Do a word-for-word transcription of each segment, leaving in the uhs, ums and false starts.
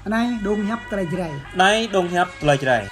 Anai dong hiăp tơlơi Jrai. Anai dong hiăp tơlơi Jrai.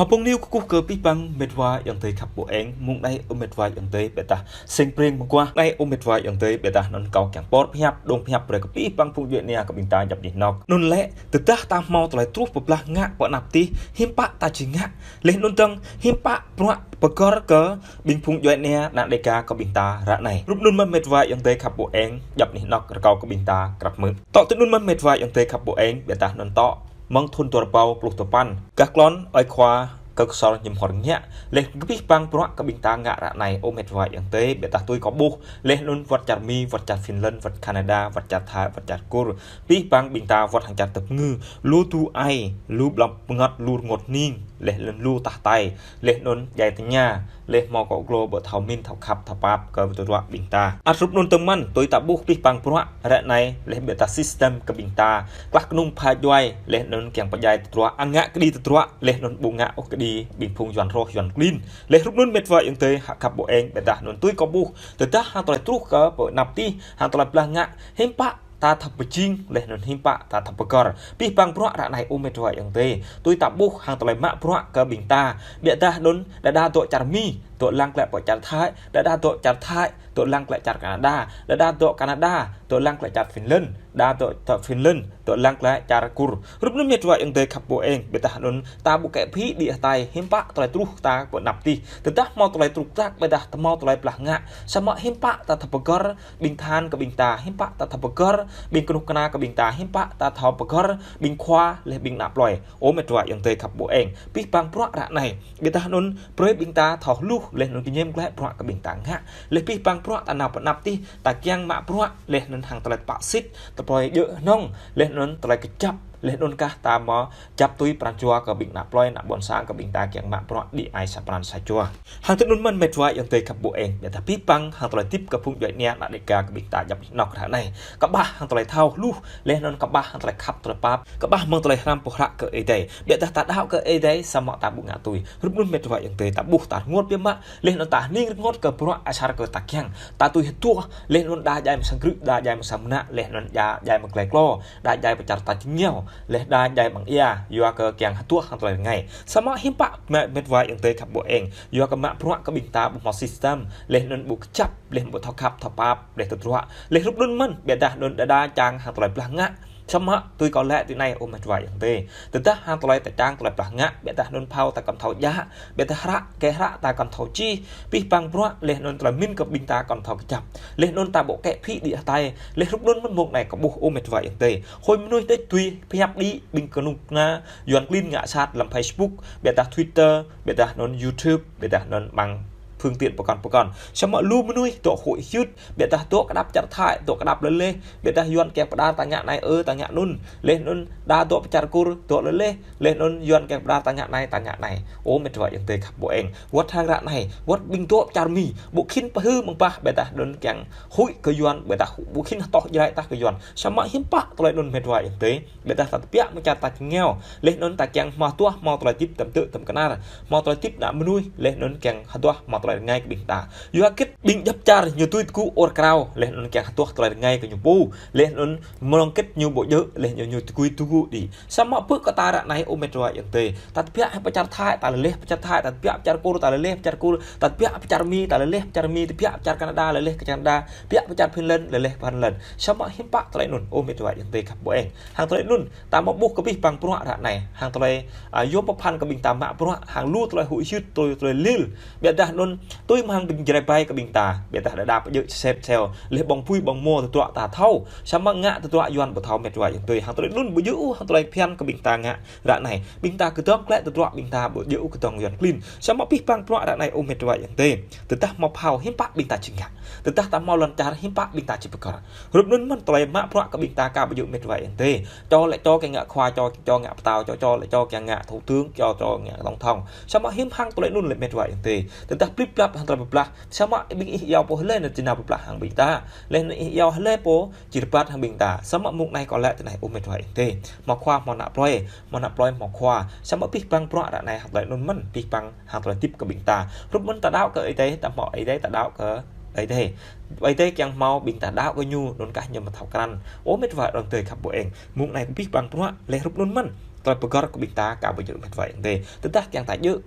Hơpung niu kơkuh kơ abih bang met wa ayŏng adơi khăp ƀu eng, mơ̆ng anai ơ met wa ayŏng adơi ƀiădah sing pring mơguah anai ơ met wa ayŏng adơi ƀiădah anŭn kâo kiăng pơhiăp, dong hiăp brơi kơ abih bang phung djuai ania kơ ƀing ta djŏp anih anŏk. Anŭn lĕ, tơdah ta hmâo tơlơi truh pơblah ngă pơ anăp tih, hiư̆m pă ta či ngă, laih anŭn dơ̆ng hiư̆m pă bruă pơgăr kơ ƀing phung djuai ania ană Dêga kơ ƀing ta ră anai. Rup anŭn mơ̆n met wa ayŏng adơi khăp ƀu eng, djŏp anih anŏk rơkâo kơ ƀing ta krăp mơ̆. Tŏ tui anŭn mơ̆n met wa ayŏng adơi khăp ƀu eng, ƀiădah anŭn tŏ mơ̆ng thun dua rơbâo pluh tơpăn. Gah klon ơi khua kơ kơsor ñum hor ngă, laih kơ abih bang bruă kơ ƀing ta ngă ră anai ơ met wa ayŏng adơi, ƀiădah tui kâo ƀuh, laih anŭn wăt čar Mi, wăt čar Finland, wăt Canada, wăt čar Thái, wăt čar Kur, abih bang ƀing ta wăt hăng čar tơpơngư, lu tŭ ai, lu blŏm pơngăt, lu rơngot hning, laih anŭn lu tah tai, laih anŭn djai tơña, laih hmâo akŏ glô ƀu thâo min, thâo khăp, thâo pap kơ tơdruă ƀing ta. Ăt rup anŭn tơ̆ng mơ̆n, tui ta ƀuh abih bang bruă ră anai, laih ƀiădah sistem kơ ƀing ta, klah kơnung pha djuai, laih anŭn kiăng pơdjai tơdruă, angak kơđi tơdruă, laih anŭn ƀu ngă ôh kơđi ƀing phung Yuan roh Yuan klin. Laih rup anŭn met wa ayŏng adơi khăp ƀu eng, ƀiădah anŭn tui kâo ƀuh, tơdah hăng tơlơi truh kơ pơ anăp tih, hăng tơlơi blah ngă, hiư̆m pă ta thâo pơjing, laih anŭn hiư̆m pă ta thâo pơgăr. Abih bang bruă ră anai ơ met wa ayŏng adơi, tui ta ƀuh hăng tơlơi mă bruă kơ ƀing ta, ƀiădah anŭn đơđa dŏ čar Mi, dŏ lăng klĕ pơ čar Thái, đơđa dŏ čar Thái, dŏ lăng klĕ čar Canada, đơđa dŏ Canada, dŏ lăng klĕ čar Finland, đa dŏ, dŏ Finland, dŏ lăng klĕ čar Kur. Rup anŭn met wa ayŏng adơi khăp ƀu eng, ƀiădah anŭn ta ƀu kĕ phi đĭ hơtai, hiư̆m pă tơlơi truh ta pơ anăp tih. Tơdah hmâo tơlơi truh ta, ƀiădah hmâo tơlơi blah ngă, samơ̆ hiư̆m pă ta thâo pơgăr ƀing than kơ ƀing ta, hiư̆m pă ta thâo pơgăr ƀing kơnuk kơna kơ ƀing ta, hiư̆m pă ta thâo pơgăr ƀing khua laih ƀing ană plơi. Ơ met wa ayŏng adơi khăp ƀu eng, abih bang bruă ră anai, ƀiădah anŭn brơi ƀing ta thâo hluh, laih anŭn kơñăm glaĭ bruă kơ ƀing ta ngă. Laih abih bang bruă ta nao pơ anăp tih, ta kiăng mă bruă, laih anŭn hăng tơlơi tơpă sĭt, tơlơi djơ̆ hnong, laih anŭn tơlơi kơjăp, laih anŭn kah ta mơ̆ djăp tui pran jua kơ ƀing ană plơi, ană ƀôn sang kơ ƀing ta kiăng mă bruă đĭ ai sa pran sa jua. Hăng tui anŭn mơ̆n met wa ayŏng adơi khăp ƀu eng, ƀiădah abih bang hăng tơlơi tĭp kơ phung djuai ania ană Dêga kơ ƀing ta djŏp anih anŏk ră anai. Kơƀah hăng tơlơi thâo hluh, laih anŭn kơƀah hăng tơlơi khăp tơlơi pap, kơƀah mơ̆ng tơlơi hrăm pơhră kơ Ơi Adai. Ƀiădah ta đaŏ kơ Ơi Adai, samơ̆ ta ƀu ngă tui. Rup anŭn met wa ayŏng adơi ta ƀuh ta rơngot biă mă, laih anŭn ta hning rơngot kơ bruă asar kơ ta kiăng. Ta tui hơduah, laih anŭn đa djai mơ̆ng sang krư̆, đa djai mơ̆ng sang mơnă, laih anŭn đa djai mơ̆ng klei klô, đa djai pơ čar ta jơngiao, laih đa djai mơ̆ng ia, yua kơ kiăng hơduah hăng tơlơi rơngai. Samơ̆ hiư̆m pă met, met wa ayŏng adơi khăp ƀu eng, yua kơ mă bruă kơ ƀing ta ƀu hmâo sistem, laih anŭn ƀu kơjăp, laih ƀu thâo khăp, thâo pap, laih tơdruă. Laih rup anŭn mơ̆n, ƀiădah anŭn đơđa čang hăng tơlơi blah ngă. Samơ̆ tui kâo lĕ tui anai ơ met wa ayŏng adơi. Tơdah hăng tơlơi ta čang tơlơi blah ngă, ƀiădah anŭn phao ta kăn thâo djă, ƀiădah hră, kơ hră ta kăn thâo čih, abih bang bruă, laih anŭn tơlơi min kơ ƀing ta kăn thâo kơjăp. Laih anŭn ta ƀu kĕ phi đĭ hơtai, laih rup anŭn mơ̆n mơ̆ng anai kâo ƀuh ơ met wa ayŏng adơi. Hơi mơnuih đĕč tui pơhiăp đĭ ƀing kơnuk kơna Yuan klin ngă sat lăm Facebook, ƀiădah Twitter, ƀiădah anŭn YouTube, ƀiădah anŭn mơ̆ng phương tiện pơkŏn pơkŏn. Samơ̆ lu mơnuih dŏ huĭ hyưt, ƀiădah dŏ kơđăp čar Thái, dŏ kơđăp lơleh, ƀiădah Yuan kiăng pơđar ta ngă anai ơ, ta ngă anŭn. Laih anŭn đa dŏ pơ čar Kur, dŏ lơleh, laih anŭn Yuan kiăng pơđar ta ngă anai, ta ngă anai. Ơ met wa ayŏng adơi khăp ƀu eng. Wăt hăng ră anai, wăt ƀing dŏ pơ čar Mi, ƀu khĭn pơhư̆ mơ̆ng pah, ƀiădah anŭn kiăng huĭ kơ Yuan, ƀiădah ƀu khĭn hơtoh Jrai tah kơ Yuan. Samơ̆ hiư̆m pă tơlơi anŭn met wa ayŏng adơi. Ƀiădah ta tơbiă mơ̆ng čar ta jơngiao. Laih anŭn ta kiăng hmâo hơduah hmâo tơlơi tĭp tơm tơ̆ tơm kơnar. Hmâo tơlơi tĭp ană mơnuih, laih anŭn kiăng hơduah hmâo tơlơi rơngai kơ ƀing ta. Yua kơ ƀing djŏp čar ñu tui tơgŭ ur krao, laih anŭn kiăng hơduah tơlơi rơngai kơ ñu pô. Laih anŭn mơ̆ng kơ ñu ƀu djơ̆, laih ñu, ñu tơgŭ tơgŭ đĭ. Samơ̆ pơ kơ ta ră anai ơ met wa ayŏng adơi. Ta tơbiă pơ čar Thái, ta lơleh pơ čar Thái, ta tơbiă pơ čar Kur, ta lơleh pơ čar Kur, ta tơbiă pơ čar Mi, ta lơleh pơ čar Mi, tơbiă pơ čar Canada, lơleh kơ Canada, tơbiă pơ čar Finland, lơleh pơ Finland. Samơ̆ hiư̆m pă tơlơi anŭn, ơ met wa ayŏng adơi khăp ƀu eng. Hăng tơlơi anŭn, ta mă ƀuh kơ abih bang bruă ră anai, hăng tơlơi, a, yôm pơphan kơ ƀing ta mă bruă, hăng lu tơlơi huĭ hyưt, tơlơi, tơlơi lil. Ƀiădah anŭn, tui mơ̆ng ƀing Jrai ƀai kơ ƀing ta, ƀiădah đơđa pơjơ̆ sĕt seo, laih ƀơ̆ng apui ƀơ̆ng mô tơdruă ta thâo. Samơ̆ ngă tơdruă Yuan ƀu thâo met wa ayŏng adơi, hăng tơlơi anŭn ƀu djơ̆ ôh, hăng tơlơi phiăn kơ ƀing ta ngă ră anai. Ƀing ta kơdŏng klĕ tơdruă ƀing ta ƀu djơ̆ ôh kơdŏng Yuan klin. Samơ̆ abih bang bruă ră anai ơ met wa ayŏng adơi. Tơdah hmâo phao hiư̆m pă ƀing ta či ngă. Tơdah ta hmâo lŏn čar hiư̆m pă ƀing ta či pơgăr. Rup anŭn mơ̆n tơlơi mă bruă kơ ƀing ta ka ƀu djơ̆ met wa ayŏng adơi. Čô lĕ čô kiăng ngă khua, čô, čô ngă pơtao, čô, čô lĕ čô kiăng ngă thủ tướng, čô, čô ngă tổng thống. Samơ̆ hiư̆m hăng tơlơi anŭn lĕ met wa ayŏng adơi. Tơdah plĭp Pơblah hăng tơlơi pơblah. Samơ̆ ƀing ih iâu pô hlơi nao či nao pơblah hăng ƀing ta. Laih anŭn ih iâu hlơi pô či rơbat hăng ƀing ta. Samơ̆ mông anai kâo laĭ tui anai ơ mĕt wa ayŏng adơi. Hmâo khua hmâo ană plơi. Hmâo ană plơi hmâo khua. Samơ̆ abih bang bruă ră anai hăng tơlơi anŭn mơ̆n. Abih bang hăng tơlơi hơdip kơ ƀing ta. Hrup anŭn ta đaŏ kơ Ơi Adai, ta hmâo Ơi Adai ta đaŏ kơ Ơi Adai. Ơi Adai kiăng hmâo ƀing ta đaŏ kơ ñu, anŭn kah ñu mơ̆ thâo krăn. Ơ mĕt wa ayŏng adơi khăp ƀu eng. Mông anai kơ abih bang bruă, laih hrup anŭn mơ̆n. Tơlơi pơgăr kơ ƀing ta, kâo ƀu djơ̆ mĕt wa ayŏng adơi. Tơdah kiăng ta djơ̆,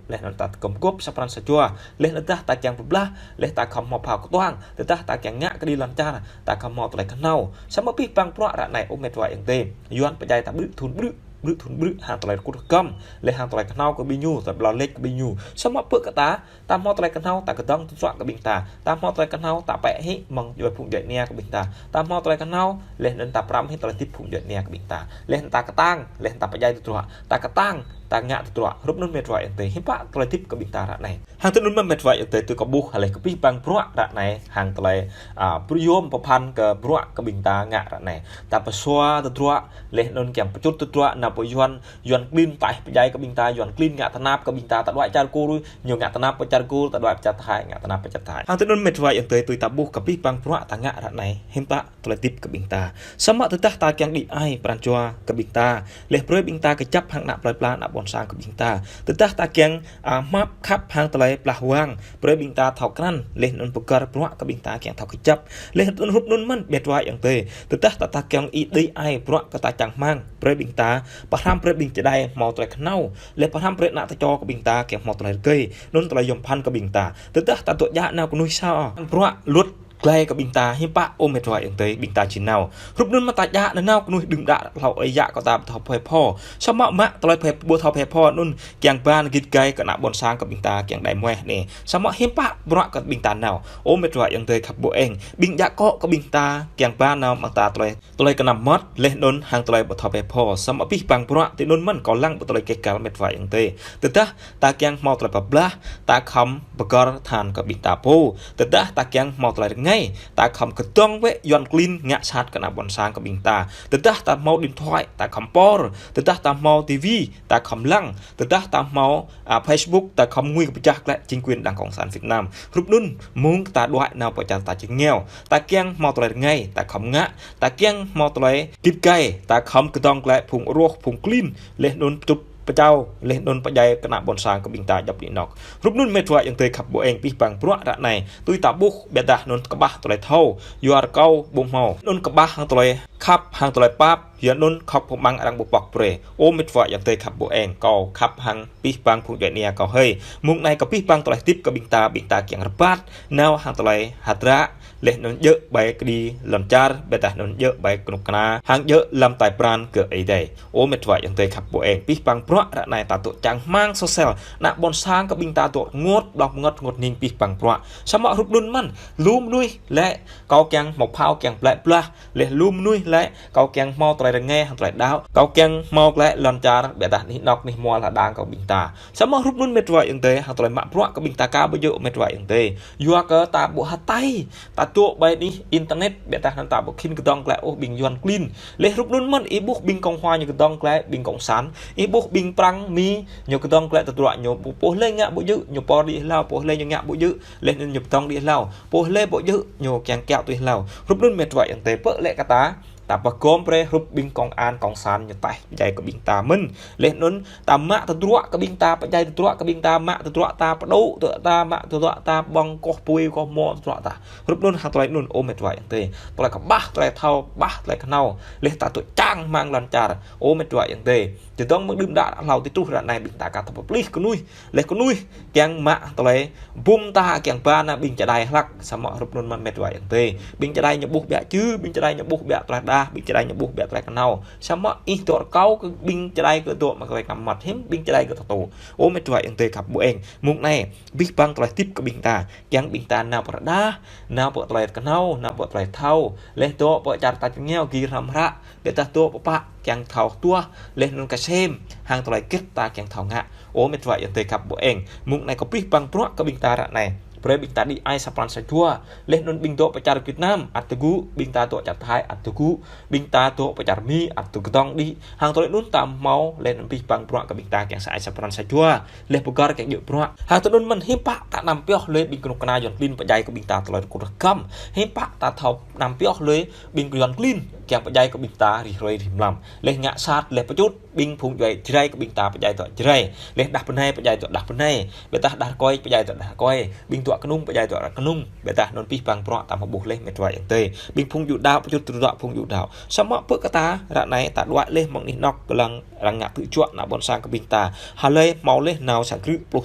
laih anŭn ta kơkuh kơkuh sa pran sa jua. Laih tơdah ta kiăng pơblah, laih ta khŏm hmâo phao kơtuang. Tơdah ta kiăng ngă kơđi lŏn čar, ta khŏm hmâo tơlơi kơhnâo. Samơ̆ abih bang bruă ră anai ơ mĕt wa ayŏng adơi. Yuan pơdjai ta ƀrư̆ thŭn ƀrư̆, ƀrư̆ thŭn ƀrư̆, hăng tơlơi rơkŭt rơkăm. Laih hăng tơlơi kơhnâo kơ ƀing ñu, tơlơi ƀlŏr lĕč kơ ƀing ñu. Samơ̆ pơ kơ ta, ta hmâo tơlơi kơhnâo, ta kơdŏng tơdruă kơ ƀing ta. Ta hmâo tơlơi kơhnâo, ta pĕ hĭ mơ̆ng djuai phung djuai ania kơ ƀing ta. Ta hmâo tơlơi kơhnâo, laih anŭn ta pơrăm hĭ tơlơi hơdip phung djuai ania kơ ƀing ta. Laih anŭn ta kơtang, laih anŭn ta pơdjai tơdruă. Ta kơtang, ta ngă tơdruă. Hrup anŭn mĕt wa ayŏng adơi. Hiư̆m pă tơlơi hơdip kơ ƀing ta ră anai. Hăng tui anŭn mơ̆n mĕt wa ayŏng adơi tui kâo ƀuh, laih kơ abih bang bruă ră anai. Hăng tơlơi, a, pơyom pơphan kơ bruă kơ ƀing ta ngă ră anai. Ta pơsua tơdruă, laih anŭn kiăng pơčut tơdruă, nao pơ Yuan, Yuan klin taih pơdjai kơ ƀing ta, Yuan klin ngă tơnap kơ ƀing ta, ta đuaĭ čar Kur, ñu ngă tơnap pơ čar Kur, ta đuaĭ pơ čar Thai, ngă tơnap pơ čar Thai. Hăng tui anŭn mĕt wa ayŏng adơi tui ta ƀuh kơ abih bang bruă ta ngă ră anai, hiư̆m pă tơlơi hơdip kơ ƀing ta. Samơ̆ tơdah ta kiăng đĭ ai pran jua kơ ƀing ta. Laih brơi ƀing ta kơjăp hăng ană plơi pla ană ƀôn sang kơ ƀing ta. Tơdah ta kiăng, a, mă khăp hăng tơlơi pơblah wang. Brơi ƀing ta thâo krăn, laih anŭn pơgăr bruă kơ ƀing ta kiăng thâo kơjăp. Laih anŭn hrup anŭn mơ̆n mĕt wa ayŏng adơi. Tơdah ta, ta kiăng ih đĭ ai bruă kơ ta čang rơmang. Brơi ƀing ta, pơhrăm brơi ƀing čơđai hmâo tơlơi kơhnâo. Laih pơhrăm brơi ană tơčô kơ ƀing ta kiăng hmâo tơlơi rơgơi. Anŭn tơlơi yôm phăn kơ ƀing ta. Tơdah ta tŭ djă nao kơnuih sa. Bruă luật glai kơ ƀing ta, hiư̆m pă ơ mĕt wa ayŏng adơi ƀing ta či nao. Hrup anŭn mơ̆ ta djă nao kơnuih đưm đă hlâo ơi yă kơ ta ƀu thâo phơi pho. Samơ̆ mă tơlơi phơi ƀu thâo phơi pho anŭn kiăng ban git gai kơ ană ƀôn sang kơ ƀing ta kiăng đai mueh anai. Samơ̆ hiư̆m pă bruă kơ ƀing ta nao. Ơ mĕt wa ayŏng adơi khăp ƀu eng. Ƀing djă akŏ kơ ƀing ta kiăng ban nao mơ̆ng ta tơlơi tơlơi kơnăm mơmŏt, laih anŭn hăng tơlơi ƀu thâo phơi pho, samơ̆ abih bang bruă, tui anŭn mơ̆n kâo lăng ƀơi tơlơi keh kăl mĕt wa ayŏng adơi. Tơdah ta kiăng hmâo tơlơi pơblah, ta khŏm pơgăr tơhan kơ ƀing ta pô. Tơdah ta kiăng hmâo tơlơi rơngai, ta khŏm kơdŏng wơ̆t Yuan klin ngă sat kơ ană ƀôn sang kơ ƀing ta. Tơdah ta hmâo điện thoại, ta khŏm por. Tơdah ta hmâo tivi, ta khŏm lăng. Tơdah ta hmâo, a, Facebook, ta khŏm ngui kơ pơčah glaĭ chính quyền Đảng Cộng sản Việt Nam. Hrup anŭn, mơ̆ng ta đuaĭ nao pơ čar ta či ngiao. Ta kiăng hmâo tơlơi rơngai, ta khŏm ngă. Ta kiăng hmâo tơlơi git gai, ta khŏm kơdŏng glaĭ phung rŏh, phung klin. Laih anŭn pơčŭt pơčao, laih anŭn pơdjai kơ ană ƀôn sang kơ ƀing ta djŏp anih anŏ. Hrup anŭn mĕt wa ayŏng adơi khăp ƀu eng abih bang bruă ră anai. Tui ta ƀuh, ƀiădah anŭn kơƀah tơlơi thâo. Yua rơkâo ƀu hmâo. Anŭn kơƀah hăng tơlơi khăp, hăng tơlơi pap. Yua anŭn khŏk pơmăng arăng ƀu pŏk brơi. Ơ mĕt wa ayŏng adơi khăp ƀu eng, kâo khăp hăng abih bang phung djuai ania kâo hơi. Mông anai kơ abih bang tơlơi hơdip kơ ƀing ta, ƀing ta kiăng rơbat. Nao hăng tơlơi hơdră, laih anŭn djơ̆ ƀơi kơđi lŏn čar, ƀiădah anŭn djơ̆ ƀơi kơnuk kơna. Hăng djơ̆ lăm tai pran kơ Ơi Adai. Ơ mĕt wa ayŏng adơi khăp ƀu eng, abih bang bruă ră anai ta tŭ čang rơmang sosel. Ană ƀôn sang kơ ƀing ta tŭ rơngot, ƀlŏr rơngot, rơngot hning abih bang bruă. Samơ̆ hrup anŭn mơ̆n, lu mơnuih laĭ, kâo kiăng hmâo phao kiăng plĕ blah. Laih lu mơnuih laĭ, kâo kiăng hmâo tơlơi rơngai hăng tơlơi đaŏ. Kâo kiăng hmâo glaĭ lŏn čar, ƀiădah anih anŏ anih mual hơđang kơ ƀing ta. Samơ̆ hrup anŭn mĕt wa ayŏng adơi, hăng tơlơi mă bruă kơ ƀing ta kâo ƀu djơ̆ mĕt wa ayŏng adơi. Yua kơ ta ƀu hơtai, ta tŭ ƀơi anih internet, ƀiădah anŭn ta ƀu khĭn kơdŏng glaĭ ôh ƀing Yuan klin. Laih hrup anŭn mơ̆n, ih ƀuh ƀing Cộng hòa ñu kơdŏng glaĭ ƀing Cộng sản. Ih ƀuh ƀing Prăng, Mi, ñu kơdŏng glaĭ tơdruă ñu pô, pô hlơi ngă ƀu djơ̆, ñu por đĭ hlâo, pô hlơi ñu ngă ƀu djơ̆. Laih anŭn ñu pơdŏng đĭ hlâo. Pô hlơi ƀu djơ̆, ñu kiăng kiaŏ tui hlâo. Hrup anŭn mĕt wa ayŏng adơi pơ lĕ kơ ta. Ta pơgom brơi hrup ƀing công an, cộng sản ñu taih pơdjai kơ ƀing ta mơ̆n. Laih anŭn ta mă tơdruă kơ ƀing ta, pơdjai tơdruă kơ ƀing ta, mă tơdruă ta, pơdŏ tơdruă ta, mă tơdruă ta, ƀơ̆ng koh pui, koh mŏ tơdruă ta. Hrup anŭn hăng tơlơi anŭn ơ mĕt wa ayŏng adơi. Tơlơi kơƀah, tơlơi thâo, kơƀah, tơlơi kơhnâo. Laih ta tŭ čang rơmang lŏn čar. Ơ mĕt wa ayŏng adơi. Čơdơ̆ng mơ̆ng đưm đă hlâo tơl truh ră anai ƀing ta aka thâo pơplih kơnuih. Laih kơnuih kiăng mă tơlơi bum ta kiăng ba nao ƀing čơđai hlăk samơ̆ hrup anŭn mơ̆n mĕt wa ayŏng adơi. Ƀing čơđai ñu ƀuh ƀiă čư, ƀing čơđai ñu ƀuh ƀiă tơlơi đah, ƀing čơđai ñu ƀuh ƀiă tơlơi kơhnâo. Samơ̆ ih tŭ rơkâo kơ ƀing čơđai kơ tŭ mă tơlơi kơnăm mơmŏt hiư̆m, ƀing čơđai kơ tŭ tŭ. Ơ mĕt wa ayŏng adơi khăp ƀu eng. Mông anai, abih bang tơlơi hơdip kơ ƀing ta. Kiăng ƀing ta nao pơ rơđah, nao pơ tơlơi kơhnâo, nao pơ tơlơi thâo. Laih tŭ pơ čar ta či ngiao gir hrăm hră. Ƀiădah tŭ pơpă kiăng thâo tuah, laih anŭn kơsem, hăng tơlơi hơget ta kiăng thâo ngă. Ơ mĕt wa ayŏng adơi khăp ƀu eng. Mông anai kơ abih bang bruă kơ ƀing ta ră anai. Brơi ƀing ta đĭ ai sa pran sa jua. Laih anŭn ƀing dŏ pơ čar Việt Nam, ăt tơgŭ, ƀing ta dŏ čar Thái, ăt tơgŭ, ƀing ta dŏ pơ čar Mi, ăt tơgŭ tong đĭ. Hăng tơlơi anŭn ta hmâo, laih anŭn abih bang bruă kơ ƀing ta kiăng sa ai sa pran sa jua. Laih pơgăr kiăng djơ̆ bruă. Hăng tơlơi anŭn mơ̆n hiư̆m pă ta anăm pioh lui ƀing kơnuk kơna Yuăn klin pơdjai kơ ƀing ta tơlơi rơkut rơkăm. Hiư̆m pă ta thâo anăm pioh lui ƀing Yuăn klin kiăng pơdjai kơ ƀing ta rĭm hrơi rĭm mlam. Laih ngă sat, laih pơčut, ƀing phung djuai Jrai kơ ƀing ta pơdjai dŏ Jrai. Laih đah bơnai pơdjai dŏ đah bơnai. Ƀiădah đah rơkơi pơdjai dŏ đah rơkơi. Ƀing dŏ kơnung pơdjai dŏ kơnung. Ƀiădah anŭn abih bang bruă ta hmâo ƀuh laih met wa ayŏng adơi. Ƀing phung djuai đaŏ pơčut tơdruă phung djuai đaŏ. Samơ̆ pơ kơ ta ră anai ta đuaĭ laih mơ̆ng anih anŏ kơ lăng arăng ngă tŭ juă ană ƀôn sang kơ ƀing ta. Hlơi hmâo laih nao sang krư̆ pluh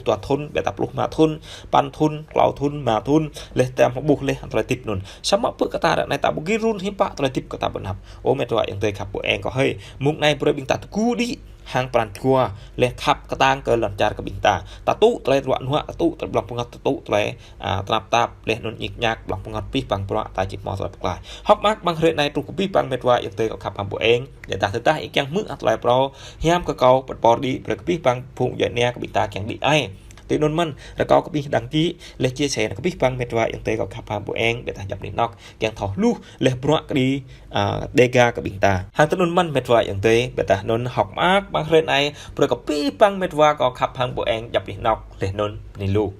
dua thŭn, ƀiădah pluh rơma thŭn, păn thŭn, klâo thŭn, rơma thŭn, laih ta hmâo ƀuh laih tơlơi hơdip anŭn. Samơ̆ pơ kơ ta ră anai ta ƀu gir run hiư̆m pă tơlơi hơdip kơ ta ƀu anăp. Ơ met wa ayŏng adơi khăp ƀu eng kơ hơi. Mơ̆ng anai brơi ƀing ta tơgŭ đĭ hăng pran jua, laih khăp kơtang kơ lŏn čar kơ ƀing ta. Ta tŭ tơlơi ruă nuă, ta tŭ tơlơi blŏng pơngăt, ta tŭ tơlơi, a, tơnap tap, laih anŭn ñik ñak blŏng pơngăt abih bang bruă ta či hmâo tơlơi pơklaih. Hơ̆k mơak ƀăng hrơi anai truh kơ abih bang met wa ayŏng adơi kâo khăp hăng ƀu eng. Ƀiădah tơdah ih kiăng hmư̆ tơlơi phrâo hiam kơ kâo pơpor đĭ brơi kơ abih bang phung djuai ania kơ ƀing ta kiăng đĭ ai. Tui anŭn mơ̆n, rơkâo kơ ƀing đăng ký, laih chia sẻ nao kơ abih bang met wa ayŏng adơi kâo khăp hăng ƀu eng, ƀiădah djŏp anih anŏ kiăng thâo hluh, laih bruă kơ đĭ, a, Dega kơ ƀing ta. Hăng tui anŭn mơ̆n met wa ayŏng adơi, ƀiădah anŭn hơ̆k mơak ƀăng hrơi anai, brơi kơ abih bang met wa kâo khăp hăng ƀu eng djŏp anih anŏ, laih anŭn bơni lu.